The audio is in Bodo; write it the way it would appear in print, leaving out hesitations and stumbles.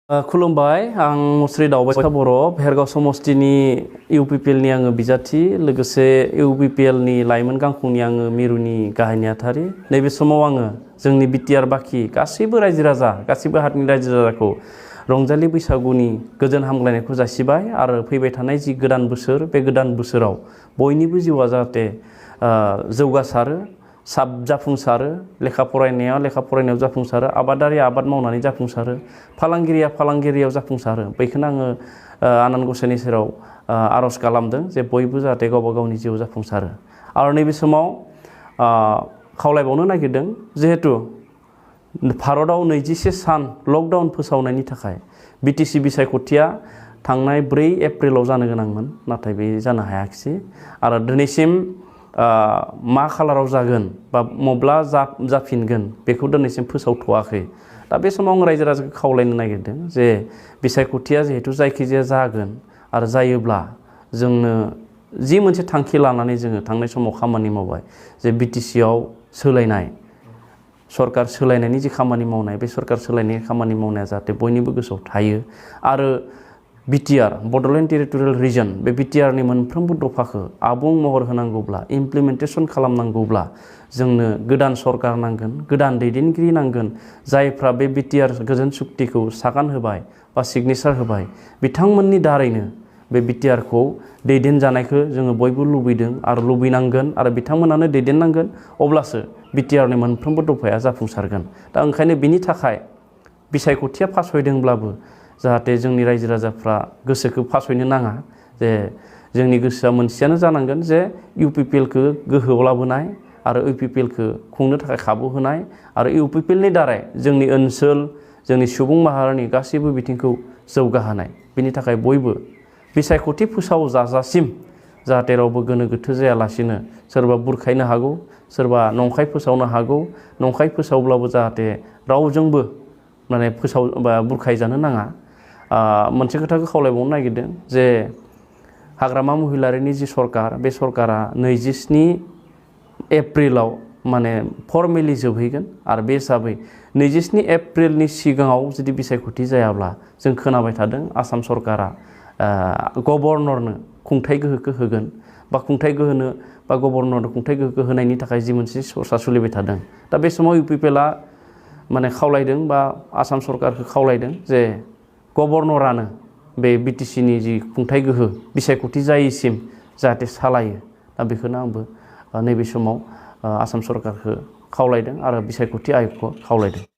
खुलुमबाय आं मुस्रि दावबायसा बर' भेरगाव समस्तिनि इउपिपिएलनि आङो बिजाथि लोगोसे इउपिपिएलनि लाइमोन गांखंनि आङो मिरुनि गाहाय नेहाथारि नैबे समाव आङो जोंनि बिटिआर बाखि गासैबो रायजो राजा गासैबो हारिनि रायजो राजाखौ रंजालि बैसागुनि गोजोन हामग्लायनायखौ जासिबाय आरो फैबाय थानाय जि गोदान बोसोर बे गोदान बोसोराव बयनिबो जिउआ जाहाथे जौगासारो जाफुंसारो लेखा फरायनायाव जाफुंसारो आबादारिया आबाद मावनानै जाफुंसारो फालांगिरिया फालांगिरियाव जाफुंसारो बेखौनो आङो आनान गसाइनि सेराव आरज खालामदों जे बयबो जाहाथे गावबा गावनि जिउ जाफुंसारो आरो नैबे समाव खावलायबावनो नागिरदों जिहेतु भारतआव 21 सान लकडाउन फोसावनायनि थाखाय बिटिसि बिसायख'थिया थांनाय 4 एप्रिलाव जानो गोनांमोन नाथाय बे जानो हायाखिसै आरो दिनैसिम मा खालाराव जागोन बा मब्ला जाफिनगोन बेखौ दिनैसिम फोसावथ'वाखै दा बे समाव आं रायजो राजाखौ खावलायनो नागिरदों जे बिसायख'थिया जिहेतु जायखिजाया जागोन आरो जायोब्ला जोंनो जि मोनसे थांखि लानानै जोङो थांनाय समाव खामानि मावबाय जे बिटिसिआव सोलायनाय सरकार सोलायनायनि जि खामानि मावनाय बे सरकार सोलायनायनि खामानि मावनाया जाहाथे बयनिबो गोसोआव थायो आरो बिटिआर बड'लेण्ड टेरिटरियेल रिजन बे बिटिआरनि मोनफ्रोमबो दफाखौ आबुं महर होनांगौब्ला इमप्लिमेन्टेसन खालामनांगौब्ला जोंनो गोदान सरकार नांगोन गोदान दैदेनगिरि नांगोन जायफ्रा बे बिटिआर गोजोन सुक्तिखौ सागान होबाय बा सिगनेचार होबाय बिथांमोननि दारैनो बे बिटिआरखौ दैदेनजानायखौ जोङो बयबो लुबैदों आरो लुबैनांगोन आरो बिथांमोनानो दैदेननांगोन अब्लासो बिटिआरनि मोनफ्रोमबो दफाया जाफुंसारगोन दा ओंखायनो बिनि थाखाय बिसायख'थिया फासयदोंब्लाबो जाहाथे जोंनि रायजो राजाफ्रा गोसोखौ फासयनो नाङा जे जोंनि गोसोआ मोनसेयानो जानांगोन जे इउपिपिएलखौ गोहोआव लाबोनाय आरो इउपिपिएलखौ खुंनो थाखाय खाबु होनाय आरो इउपिपिएलनि दारै जोंनि ओनसोल जोंनि सुबुं माहारिनि गासैबो बिथिंखौ जौगाहोनाय बिनि थाखाय बयबो बिसायख'थि फोसाव जाजासिम जाहाथे रावबो गोनो गोथो जायालासिनो सोरबा बुरखायनो हागौ सोरबा नंखाय फोसावनो हागौ नंखाय फोसावब्लाबो जाहाथे रावजोंबो माने बुरखायजानो नाङा मोनसे खोथाखौ खावलायबावनो नागिरदों जे हाग्रामा महिलारिनि जि सरकार बे सरकारा 27 एप्रिलाव माने फर्मेलि जोबहैगोन आरो बे हिसाबै 27 एप्रिलनि सिगाङाव जुदि बिसायख'थि जायाब्ला जों खोनाबाय थादों आसाम सरकारा गभर्नरनो खुंथाय गोहोखौ होगोन बा खुंथाय गोहोनो बा गभर्नरनो खुंथाय गोहोखौ होनायनि थाखाय जि मोनसे सरसा सोलिबाय थादों दा बे समाव इउपिपिएलआ माने खावलायदों बा आसाम सरकारखौ खावलायदों जे गभर्नरानो बे बिटिसिनि जि खुंथाय गोहो बिसायख'थि जायैसिम जाहाथे सालायो दा बेखौनो आंबो नैबे समाव आसाम सरकारखौ खावलायदों आरो बिसायख'थि आय'गखौ खावलायदों।